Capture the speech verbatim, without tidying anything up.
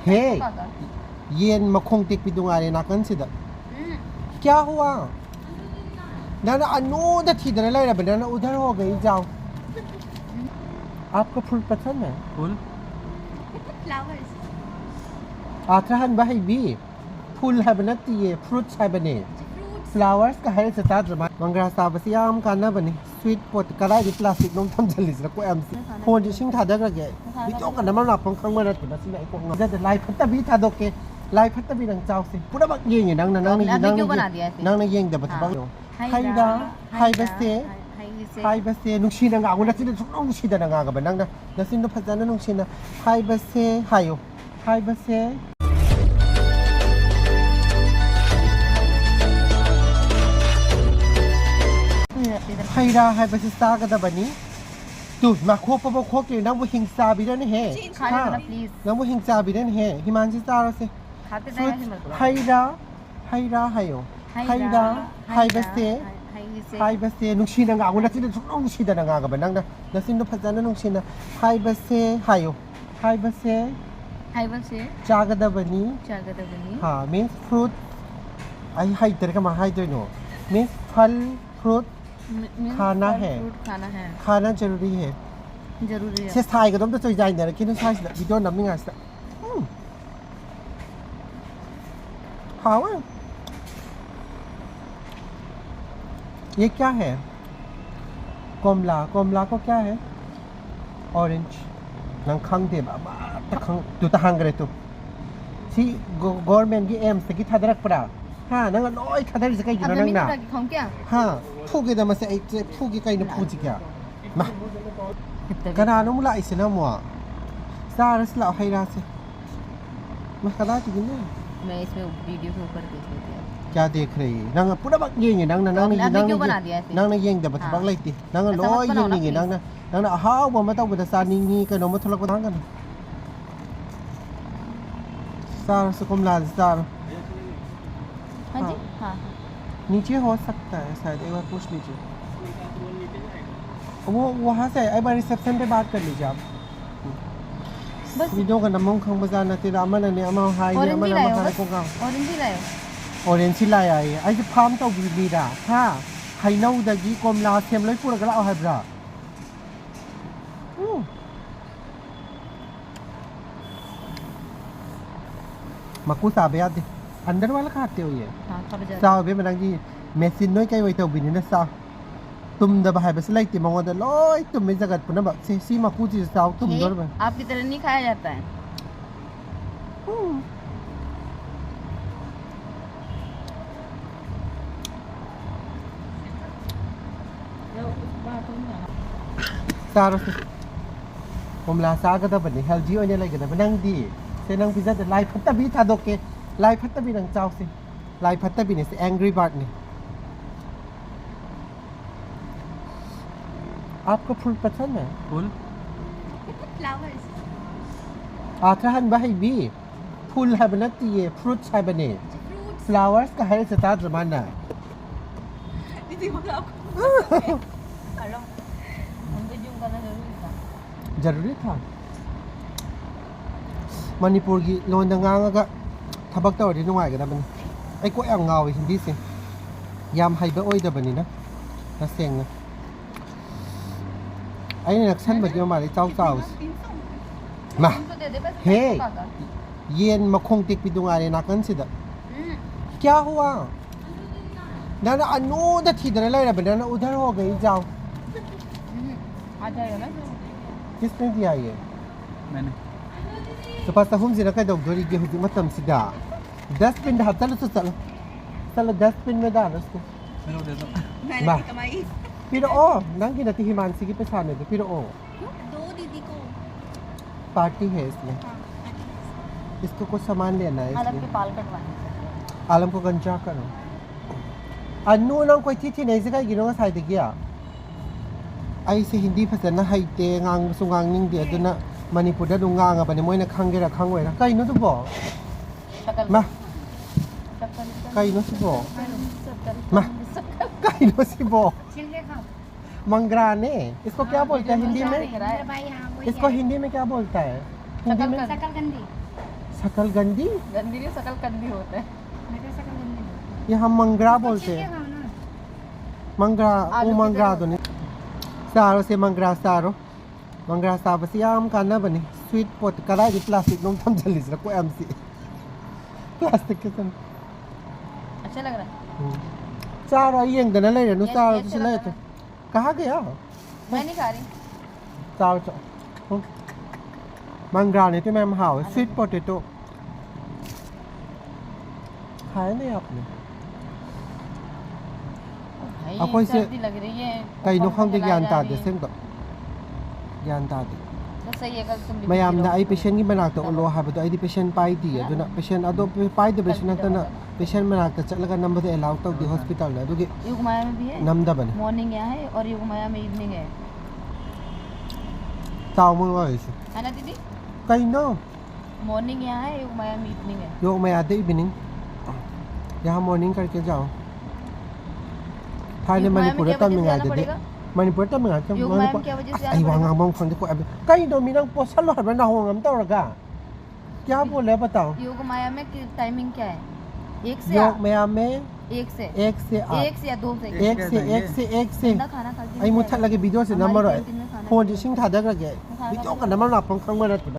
ꯍꯦ, ꯌꯦꯟ ꯃꯈꯣꯡ ꯇꯦꯛꯄꯤꯗꯨ ꯉꯥꯏꯔꯦ ꯅꯥꯀꯟꯁꯤꯗ꯫ ꯀꯌꯥ ꯍꯨꯋꯥ? ꯅꯪꯅ ꯑꯅꯨꯗ ꯊꯤꯗꯅ ꯂꯩꯔꯕ, ꯅꯪꯅ ꯎꯙꯔ ꯍꯣ ꯒꯏ ꯖꯥꯎ꯫ आपको फूल पसंद है? फूल? फ्लावर्स। ꯑꯥꯊ꯭ꯔ ꯍꯟꯕ ꯍꯩꯕꯤ꯫ ꯐꯨꯜ ꯍꯥꯏꯕ ꯅꯠꯇꯤꯌꯦ, ꯐ꯭ꯔꯨꯠꯁ ꯍꯥꯏꯕꯅꯦ꯫ ꯐ꯭ꯂꯥꯋꯔꯁꯀ ꯍꯥꯏꯔꯤꯁꯦ ꯇꯥꯗ꯭ꯔ ꯃꯥ? ꯃꯪꯒ꯭ꯔꯥ ꯆꯥꯕꯁꯤ ꯌꯥꯝ ꯀꯥꯟꯅꯕꯅꯦ꯫ ꯁ꯭ꯋꯤꯠ ꯄꯣꯠ ꯀꯗꯥꯏꯗ ꯄ꯭ꯂꯥꯁꯇꯤꯛꯅꯣ ꯊꯝꯖꯤꯜꯂꯤꯁꯤꯅ ꯀꯣꯛ ꯌꯥꯝ ꯆꯤꯛ꯫ ꯐꯣꯟꯁꯦ ꯏꯁꯤꯡ ꯊꯥꯗꯈ꯭ꯔꯒꯦ꯫ ꯚꯤꯗꯤꯑꯣ ꯀꯟꯅ ꯃꯔꯝ ꯂꯥꯛꯄ ꯑꯃ ꯈꯪꯕ ꯅꯠꯇꯦ꯫ ꯃꯁꯤꯅ ꯑꯩ ꯀꯣꯛ ꯉꯥꯎꯖꯗꯦ꯫ ꯂꯥꯏ ꯐꯠꯇꯕꯤ ꯊꯥꯗꯣꯛꯀꯦ꯫ ꯂꯥꯏ ꯐꯠꯇꯕꯤ ꯅꯪ ꯆꯥꯎꯁꯦ꯫ ꯄꯨꯝꯅꯃꯛ ꯌꯦꯡꯉꯦ ꯅꯪꯅ, ꯅꯪꯅ, ꯅꯪꯅ ꯌꯦꯡꯗꯕ ꯊꯕꯛ꯫ ꯅꯪꯅ ꯌꯦꯡꯗꯕ ꯊꯕꯛ꯫ ꯍꯩ ꯔꯥ, ꯍꯥꯏꯕꯁꯦ, ꯍꯩ ꯔꯥ, ꯍꯩ, ꯍꯩꯁꯦ꯫ ꯍꯥꯏꯕꯁꯦ ꯅꯨꯡꯁꯤꯅ ꯉꯥꯡꯉꯨ꯫ ꯅꯆꯤꯟꯗꯣ ꯁꯨꯡꯅꯨꯡ ꯅꯨꯡꯁꯤꯗꯅ ꯉꯥꯡꯉꯕ ꯅꯪꯅ꯫ ꯅꯆꯤꯟꯗꯣ ꯐꯖꯅ ꯅꯨꯡꯁꯤꯅ ꯍꯥꯏꯕꯁꯦ ꯍꯥꯏꯌꯨ꯫ ꯍꯥꯏꯕꯁꯦ꯫ ꯍꯩ ꯔꯥ ꯍꯥꯏꯕꯁꯤ ꯆꯥꯒꯗꯕꯅꯤ꯫ ꯇꯨ, ꯃꯥ ꯈꯣꯛꯄꯕꯨ ꯈꯣꯛꯇ꯭ꯔꯤ, ꯅꯪꯕꯨ ꯍꯤꯡ ꯆꯥꯕꯤꯔꯅꯤꯍꯦ꯫ ꯈꯥꯏꯔꯣꯗꯅ, ꯍꯥ? Please. ꯅꯪꯕꯨ ꯍꯤꯡ ꯆꯥꯕꯤꯔꯅꯤꯍꯦ꯫ ꯍꯤꯃꯥꯟꯁꯤ ꯆꯥꯔꯁꯦ꯫ ꯈꯥꯇꯦ ꯇꯥꯏ ꯐ꯭ꯔꯨꯠꯁ, ꯍꯤꯃꯥꯟ ꯄꯨꯔꯥ꯫ ꯍꯩ ꯔꯥ, ꯍꯩ ꯔꯥ ꯍꯥꯏꯌꯣ꯫ ꯍꯩ ꯍꯩ ꯔꯥ, ꯔꯥ ꯍꯩ ꯔꯥ, ꯍꯥꯏꯕꯁꯦ, ꯍꯩ, ꯍꯩꯁꯦ꯫ ꯍꯥꯏꯕꯁꯦ ꯅꯨꯡꯁꯤꯅ ꯉꯥꯡꯉꯨ, ꯅꯆꯤꯟꯗ ꯁꯨꯡꯅꯨꯡ ꯅꯨꯡꯁꯤꯗꯅ ꯉꯥꯡꯉꯕ ꯅꯪꯅ꯫ ꯅꯆꯤꯟꯗꯣ ꯐꯖꯅ ꯅꯨꯡꯁꯤꯅ ꯍꯥꯏꯕꯁꯦ ꯍꯥꯏꯌꯣ꯫ ꯍꯥꯏꯕꯁꯦ ꯍꯥꯏꯕꯁꯦ ꯆꯥꯒꯗꯕꯅꯤ꯫ ꯆꯥꯒꯗꯕꯅꯤ꯫ ꯍꯥ, means fruit꯫ ꯑꯩ ꯍꯩꯇꯔꯦ, ꯀꯃꯥꯏꯅ ꯍꯥꯏꯗꯣꯏꯅꯣ? Means फल, fruit ꯃꯤ-, means खाना फल है। Fruit खाना है। खाना जरूरी है꯫ जरूरी है। ꯁꯦ, ꯁꯥꯏꯒꯗꯣ ꯑꯝꯇ ꯆꯣꯏꯖꯥꯏꯅꯔꯛꯈꯤꯅꯨ ꯁ꯭ꯋꯥꯏꯁꯤꯗ, ꯚꯤꯗꯤꯑꯣ ꯅꯝꯃꯤꯉꯥꯏꯁꯤꯗ꯫ ꯎꯝ꯫ ꯍꯥꯎꯋꯦ꯫ ये क्या है? ꯀꯣꯝꯂꯥ, ꯀꯣꯝꯂꯥ को क्या है? Orange꯫ ꯅꯪ ꯈꯪꯗꯦꯕ, ꯑꯃꯠꯇ ꯈꯪ-, ꯇꯨ ꯇꯥꯍꯟꯈ꯭ꯔꯦ ꯇꯨ꯫ ꯁꯤ ꯒꯣ-, ꯒꯣꯔꯃꯦꯟꯒꯤ ꯑꯦꯝꯁꯇꯒꯤ ꯊꯥꯗꯔꯛꯄ꯭ꯔꯥ? ꯍꯥ, ꯅꯪꯅ ꯂꯣꯏ ꯊꯥꯗꯔꯤꯁꯦ ꯀꯩꯒꯤꯅꯣ ꯅꯪꯅ? ꯍꯥ, ꯐꯨꯒꯦꯗ ꯃꯁꯦ ꯑꯩ ꯆꯦ-, ꯐꯨꯒꯦ ꯀꯩꯅꯣ ꯐꯨꯁꯤ ꯀꯌꯥ? ꯃꯥ, ꯀꯅꯥꯅꯣ ꯑꯃꯨꯛ ꯂꯥꯛꯏꯁꯤꯅ ꯑꯃꯨꯛ? ꯆꯥꯔꯁꯤ ꯂꯥꯛꯑꯣ ꯍꯩ ꯔꯥꯁꯦ꯫ ꯃꯥ, ꯀꯗꯥꯏꯗꯒꯤꯅꯣ? मैं इसमें वीडियो के ऊपर देख लेती हूँ। क्या देख रही है? ꯅꯪꯅ ꯄꯨꯝꯅꯃꯛ ꯌꯦꯡꯉꯦ, ꯅꯪꯅ, तो ꯅꯪꯅ, आपने अभी ꯅꯪꯅ क्यों ꯌꯦꯡ-, बना दिया ऐसे? ꯅꯪꯅ ꯌꯦꯡꯗꯕ ꯊꯕꯛ हाँ। ꯂꯩꯇꯦ꯫ ꯅꯪꯅ ऐसा मत ꯂꯣꯏ बनाओ ना, ꯌꯦꯡꯅꯤꯡꯉꯦ, please। ꯅꯪꯅ, ꯅꯪꯅ ꯑꯍꯥꯎꯕ ꯑꯃ ꯇꯧꯕꯗ ꯆꯥꯅꯤꯡꯉꯤ, ꯀꯩꯅꯣꯝꯃ ꯊꯣꯛꯂꯛꯄꯗ ꯍꯪꯒꯅꯨ꯫ ꯆꯥꯔꯁꯨ ꯀꯣꯝꯂꯥꯁꯦ ꯆꯥꯔꯣ꯫ हाँ जी? हाँ। हाँ, हाँ। नीचे हो सकता है शायद, एक बार पूछ लीजिए। वो वहाँ से, एक बार रिसेप्शन पे बात कर लीजिए आप। ꯚꯤꯗꯤꯑꯣꯒ ꯅꯝꯐꯝ ꯈꯪꯕꯖꯥꯠ ꯅꯠꯇꯦꯗ, ꯑꯃꯅꯅꯦ ꯑꯃ ꯍꯥꯏꯅꯤ, ꯑꯃꯅ ꯑꯃ ꯍꯥꯏ, ꯀꯣꯛ ꯉꯥꯎ꯫ ꯑꯣꯔꯦꯟꯖꯤ ꯂꯥꯛꯑꯣ꯫ ꯑꯣꯔꯦꯟꯖꯁꯤ ꯂꯥꯛꯑꯦ ꯍꯥꯏꯌꯦ꯫ ꯑꯩꯁꯦ ꯐꯥꯔꯝ ꯇꯧꯕ ꯃꯤꯔꯥ? ꯍꯥ? ꯍꯩꯅꯧꯗꯒꯤ ꯀꯣꯝꯂꯥ ꯁꯦꯝ ꯂꯣꯏ ꯄꯨꯔꯒ ꯂꯥꯛꯑꯣ ꯍꯥꯏꯕ꯭ꯔꯥ? ꯎꯝ꯫ ꯃꯀꯨ ꯆꯥꯕ ꯌꯥꯗꯦ꯫ ꯑꯟꯗꯔ ꯋꯥꯂꯥ ꯈꯥꯇꯦ ꯍꯨꯏꯌꯦ꯫ हाँ, खाब जाता है। ꯆꯥꯎ ꯏꯕꯦꯝꯃ, ꯅꯪꯗꯤ ꯃꯦꯆꯤꯟ ꯅꯣꯏ ꯀꯩ ꯑꯣꯏ ꯇꯧꯕꯤꯅꯤꯅ ꯆꯥꯎ꯫ ꯇꯨꯝꯗꯕ ꯍꯥꯏꯕꯁꯤ ꯂꯩꯇꯦ ꯃꯉꯣꯟꯗ, ꯂꯣꯏ ꯇꯨꯝꯃꯤ ꯖꯒꯠ ꯄꯨꯝꯅꯃꯛ꯫ ꯁꯦ, ꯁꯤ ꯃꯀꯨꯁꯤꯁꯨ ꯆꯥꯎ, ꯇꯨꯝꯗꯣꯔꯕꯅꯤ꯫ आपकी तरह नहीं खाया जाता है। ꯎꯝ꯫ ꯆꯥꯔꯣꯁꯦ꯫ ꯀꯣꯝꯂꯥ ꯆꯥꯒꯗꯕꯅꯤ, ꯍꯦꯜꯗꯤ ꯑꯣꯏꯅ ꯂꯩꯒꯗꯕ꯫ ꯅꯪꯗꯤ? ꯁꯦ, ꯅꯪ ꯄꯤꯖꯗꯦ꯫ ꯂꯥꯏ ꯐꯠꯇꯕꯤ ꯊꯥꯗꯣꯛꯀꯦ꯫ ꯂꯥꯏ ꯐꯠꯇꯕꯤ ꯅꯪ ꯆꯥꯎꯁꯦ꯫ ꯂꯥꯏ ꯐꯠꯇꯕꯤꯅꯦ ꯁꯦ, ꯑꯦꯡꯒ꯭ꯔꯤ ꯕꯥꯔꯗꯅꯦ꯫ आपको फूल पसंद है? फूल? फ्लावर्स। ꯑꯥꯔꯊ ꯍꯟꯕ ꯍꯩꯕꯤ꯫ ꯐꯨꯜ ꯍꯥꯏꯕ ꯅꯠꯇꯤꯌꯦ, ꯐ꯭ꯔꯨꯠꯁ ꯍꯥꯏꯕꯅꯦ꯫ फ्रूट्स। ꯐ꯭ꯂꯥꯋꯔꯁꯀ ꯍꯥꯏꯔꯤꯁꯦ ꯇꯥꯗ꯭ꯔ ꯃꯥꯅ? दीदी बोला आपको। हेलो। उनको जूम करना जरूरी था। ꯖꯔꯨꯔꯤ ꯊꯥ꯫ ꯃꯅꯤꯄꯨꯔꯒꯤ ꯂꯣꯟꯗ ꯉꯥꯡꯉꯒ ꯊꯕꯛ ꯇꯧꯔꯗꯤ ꯅꯨꯡꯉꯥꯏꯒꯗꯕꯅꯤ꯫ ꯑꯩ ꯀꯣꯛ ꯌꯥꯝ ꯉꯥꯎꯋꯤ ꯍꯤꯟꯗꯤꯁꯦ꯫ ꯌꯥꯝ ꯍꯩꯕ ꯑꯣꯏꯗꯕꯅꯤꯅ, ꯇꯁꯦꯡꯅ꯫ ꯑꯩꯅ ꯅꯛꯁꯟꯕꯒꯤ ꯃꯃꯥꯗ ꯏꯆꯥꯎ ꯆꯥꯎꯁꯦ꯫ ꯃꯥ꯫ उनको दे दे बस। हे। पापा का। ꯌꯦꯟ ꯃꯈꯣꯡ ꯇꯦꯛꯄꯤꯗꯨ ꯉꯥꯏꯔꯦ ꯅꯥꯀꯟꯁꯤꯗ꯫ हम्म। क्या हुआ? ꯅꯪꯅ ꯑꯅꯨꯗ ꯊꯤꯗꯅ ꯂꯩꯔꯕ, ꯅꯪꯅ उधर हो गई जाओ। हम्म। आ जाएगा ना। किसने दिया ये? मैंने। ꯂꯨꯄꯥ ꯆꯍꯨꯝꯁꯤꯅ ꯀꯩꯗꯧꯗꯣꯔꯤꯒꯦ ꯍꯧꯖꯤꯛ ꯃꯇꯝꯁꯤꯗ? ꯗꯁꯕꯤꯟꯗ ꯍꯥꯞꯆꯜꯂꯁꯨ ꯆꯠꯂꯣ꯫ ꯆꯠꯂꯣ, ꯗꯁꯕꯤꯟ ꯃꯦ ꯗꯥꯜꯂꯣ꯫ मेरे को दे दो। मैंने मा। भी कमाई। ꯄꯤꯔꯛꯑꯣ, ꯅꯪꯒꯤ ꯅꯠꯇꯦ, ꯍꯤꯃꯥꯟꯁꯤꯒꯤ ꯄꯩꯁꯥꯅꯦ ꯑꯗꯨ ꯄꯤꯔꯛꯑꯣ꯫ दो दीदी को। पार्टी है इसमें। हाँ। इसको कुछ सामान लेना है आलम इसलिए। के बाल कटवाने। आलम को गंजा करो। ꯑꯅꯨ, ꯅꯪ ꯀꯣꯏꯊꯤ ꯊꯤꯅꯩꯁꯦ ꯀꯩꯒꯤꯅꯣ ꯉꯁꯥꯏꯗꯒꯤ? ꯑꯩꯁꯦ ꯍꯤꯟꯗꯤ ꯐꯖꯅ ꯍꯩꯇꯦ, ꯉꯥꯡꯕꯁꯨ ꯉꯥꯡꯅꯤꯡꯗꯦ, ꯑꯗꯨꯅ ꯃꯅꯤꯄꯨꯔꯗ ꯑꯗꯨꯝ ꯉꯥꯡꯉꯕꯅꯦ, ꯃꯣꯏꯅ ꯈꯪꯒꯦꯔꯥ ꯈꯪꯉꯣꯏꯔꯥ꯫ ꯀꯩꯅꯣ ꯑꯗꯨꯕꯣ? शक्ल। मा। शक्ल। ꯀꯩꯅꯣ ꯁꯤꯕꯣ? शक्ल। मा। ꯀꯩꯅꯣ ꯁꯤꯕꯣ? छिलके खाओ। मंगराने। इसको क्या बोलते हैं हिंदी में? दिख रहा है। इसको हिंदी में क्या बोलता है? हिंदी में? शकलकंदी। शकलगंदी? गंदी नहीं, शकलकंदी होता है। मैं कहा शकलगंदी बोलती हूँ। ये हम मंगरा बोलते हैं। मंगरा, वो मंगराꯗꯨꯅꯤ꯫ ꯆꯥꯔꯣꯁꯦ, ꯃꯪꯒ꯭ꯔꯥ ꯆꯥꯔꯣ꯫ ꯃꯪꯒ꯭ꯔꯥ ꯆꯥꯕꯁꯤ ꯌꯥꯝ ꯀꯥꯟꯅꯕꯅꯤ꯫ Sweet pot, ꯀꯗꯥꯏꯗ plastic ꯅꯣ ꯊꯝꯖꯤꯜꯂꯤꯁꯤꯅ ꯀꯣꯛ ꯌꯥꯝ ꯆꯤꯛꯑꯦ꯫ Plastic ꯀꯤ ꯊꯝ-, अच्छा लग रहा है। ꯎꯝ꯫ ꯆꯥꯔꯣ, ꯑꯩ ꯌꯦꯡꯗꯅ ꯂꯩꯔꯅꯨ, ये, ꯆꯥꯔꯣ, ये अच्छा ꯂꯩꯔꯦ꯫ कहाँ गया? मैं नहीं खा रही। ꯆꯥꯔꯣ, ꯆꯥꯔꯣ꯫ ꯎꯝ꯫ ꯃꯪꯒ꯭ꯔꯥꯅꯦ, ꯇꯨ ꯃꯌꯥꯝ ꯍꯥꯎꯋꯦ꯫ Sweet potato꯫ खाया नहीं आपने? भाई, ꯑꯩꯈꯣꯏꯁꯦ सर्दी लग रही है। ꯀꯩꯅꯣ ꯈꯪꯗꯦ, ꯒ꯭ꯌꯥꯟ ꯇꯥꯗꯦ ꯑꯁꯦꯡꯕ꯫ ꯒ꯭ꯌꯥꯟ ꯇꯥꯗꯦ꯫ ꯃꯌꯥꯝꯅ ꯑꯩ patient ꯀꯤ ꯃꯅꯥꯛꯇ ꯑꯣꯠꯂꯣ ꯍꯥꯏꯕꯗꯣ, ꯑꯩꯗꯤ patient ꯄꯥꯏꯗꯦ꯫ ꯑꯗꯨꯅ patient ꯑꯗꯣ ꯄꯥꯏꯗꯕꯩꯁꯨ ꯅꯠꯇꯅ patient ꯃꯅꯥꯛꯇ ꯆꯠꯂꯒ ꯅꯝꯕꯗꯣ allow ꯇꯧꯗꯦ hospital ꯅ꯫ ꯑꯗꯨꯒꯤ ꯌꯣꯒꯃꯥꯌꯥ में भी है। ꯅꯝꯗꯕꯅꯦ꯫ Morning यहाँ है और योगमाया में evening है। ꯆꯥꯎ ꯃꯣꯏ ꯋꯥꯔꯤꯁꯦ꯫ है ना दीदी? ꯀꯩꯅꯣ? Morning यहाँ है, योगमाया में evening है। योगमाया ꯗ evening। यहाँ morning करके जाओ। ꯊꯥꯏꯅ योगमाया में ꯃꯅꯤꯄꯨꯔꯗ क्या बजे से जाना ꯇꯝꯃꯤꯉꯩꯗꯗꯤ, पड़ेगा? ꯃꯅꯤꯄꯨꯔꯗ ꯇꯝꯃꯤꯉꯩꯗ योगमाया में ꯃꯅꯤꯄꯨꯔ-, क्या बजे से ꯑꯁ, ꯑꯩ ꯋꯥ ꯉꯥꯡꯕ ꯑꯃ ꯈꯪꯗꯦꯀꯣ꯫ ꯀꯩꯅꯣ, ꯃꯤ ꯅꯪ ꯄꯣꯠꯁꯜꯂꯣ ꯍꯥꯏꯕ꯭ꯔꯥ ꯅꯥꯍꯣꯡ ꯑꯃ ꯇꯧꯔꯒ? क्या बोले बताओ? योगमाया में कि-, timing क्या है? एक से आठ। योगमाया में एक से। एक से आठ। एक से या दो से। एक से, एक से, एक से। गंदा खाना खा के नहीं जाएगा। ꯑꯩ ꯃꯨꯠꯊꯠꯂꯒꯦ, video ꯁꯦ ꯅꯝꯃꯔꯣꯏ꯫ हमारी canteen में खाना फोन ꯁꯦ ꯏꯁꯤꯡ ꯊꯥꯗꯈ꯭ꯔꯒꯦ꯫ खाना खा के ꯅꯝꯕ ꯂꯥꯛꯄ ꯈꯪꯕ ꯅꯠꯇꯦ꯫